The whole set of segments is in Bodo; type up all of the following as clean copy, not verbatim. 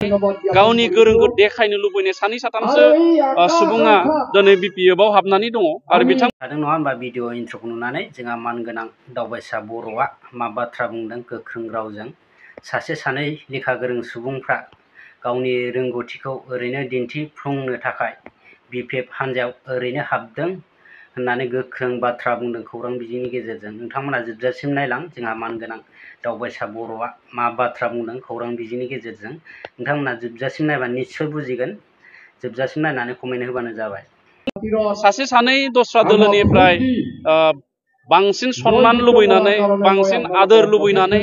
गावनि गोरोंखौ देखायनो लुबैनाय सानै साथामसो सुबुङा दिनै बिपिएफआव हाबनानै दङ आरो बिथां नङा होनबा भिडिअ इन्ट्र'खौ नुनानै जोंहा मानगोनां दावबायसा बर'आ मा बाथ्रा बुंदों गोख्रों रावजों सासे सानै लेखा गोरों सुबुंफ्रा गावनि रोंगौथिखौ ओरैनो दिन्थिफुंनो थाखाय बिपिएफ हान्जायाव ओरैनो हाबदों होननानै गोख्रों बाथ्रा बुंदों खौरां बिजोंनि गेजेरजों। नोंथांमोना जोबजासिम नायलां जोंहा मानगोनां दावबायसा बर'आ मा बाथ्रा बुंदों खौरां बिजोंनि गेजेरजों। नोंथांमोना जोबजासिम नायबा निस्सय बुजिगोन। जोबजासिम नायनानै कमेन्ट होबानो जाबाय। सासे सानै दस्रा दोलोनिफ्राय बांसिन सन्मान लुबैनानै बांसिन आदर लुबैनानै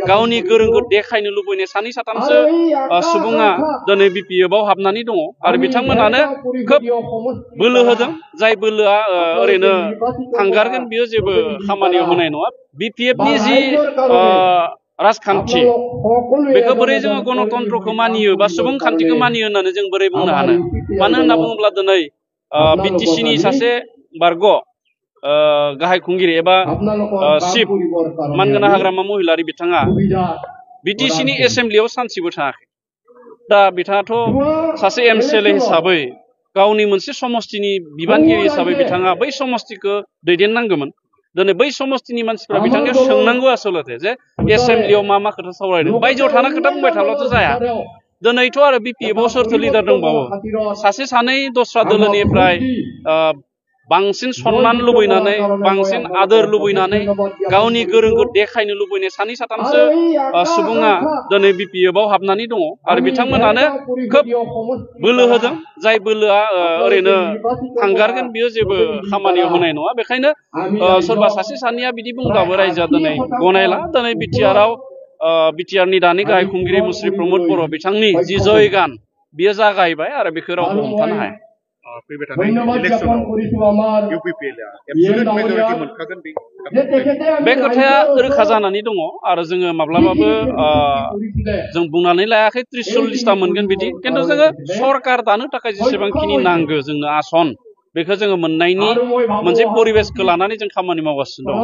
गावनि गोरोंखौ देखायनो लुबैनाय सानै साथामसो सुबुङा दिनै बिपिएफआव हाबनानै दङ आरो बिथांमोनानो खोब बोलो होदों। जाय बोलोआ ओरैनो थांगारगोन बियो जेबो खामानियाव होनाय नङा। बिपिएफनि जि राजखान्थि बेखौ बोरै जोङो गणतन्त्रखौ मानियो बा सुबुंखान्थिखौ मानियो होननानै जों बोरै बुंनो हानो। मानो होनना बुङोब्ला दिनै बिटिसिनि सासे बारग' गाहाय खुंगिरि एबा चिफ मानगोनां हाग्रामा महिलारि बिथाङा बिटिसिनि एसेम्ब्लियाव सानसेबो थाङाखै। दा बिथाङाथ' सासे एमसिएलए हिसाबै गावनि मोनसे समस्तिनि बिबानगिरि हिसाबै बिथाङा बै समस्तिखौ दैदेननांगौमोन। दिनै बै समस्तिनि मानसिफ्रा बिथांनियाव सोंनांगौ आसलथे जे एसेम्ब्लियाव मा खोथा सावरायदों। बायजोआव थाना खोथा बुंबाय थाब्लाथ' जाया। दिनैथ' आरो बिपिएफआव सोरथो लिडार दंबावो। सासे सानै दस्रा दोलोनिफ्राय बांसिन सन्मान लुबैनानै बांसिन आदर लुबैनानै गावनि गोरोंखौ देखायनो लुबैनाय सानै साथामसो सुबुङा दिनै बिपिएफआव हाबनानै दङ आरो बिथांमोनानो खोब बोलो होदों। जाय बोलोआ ओरैनो थांगारगोन बियो जेबो खामानियाव होनाय नङा। बेखायनो सोरबा सासे सानैया बिदि बुंब्लाबो रायजोआ दिनै गनायला। दिनै बिटिआरनि दानि गाहाय खुंगिरि मुस्रि प्रमद बर' बिथांनि जि जयगान बियो जागायबाय आरो बेखौ रावबो हमथानो हाया। फैबाय थानाय इलेक्सनाव इउपिपिएलआ एबसुलेट मेजरिटि मोनखागोन बे खोथाया रोखा जानानै दङ आरो जोङो माब्लाबाबो जों बुंनानै लायाखै 30-40टा मोनगोन बिदि। खिन्थु जोङो सरकार दानो थाखाय जेसेबांखिनि नांगौ जोंनो आसन बेखौ जोङो मोननायनि मोनसे परिबेसखौ लानानै जों खामानि मावगासिनो दं।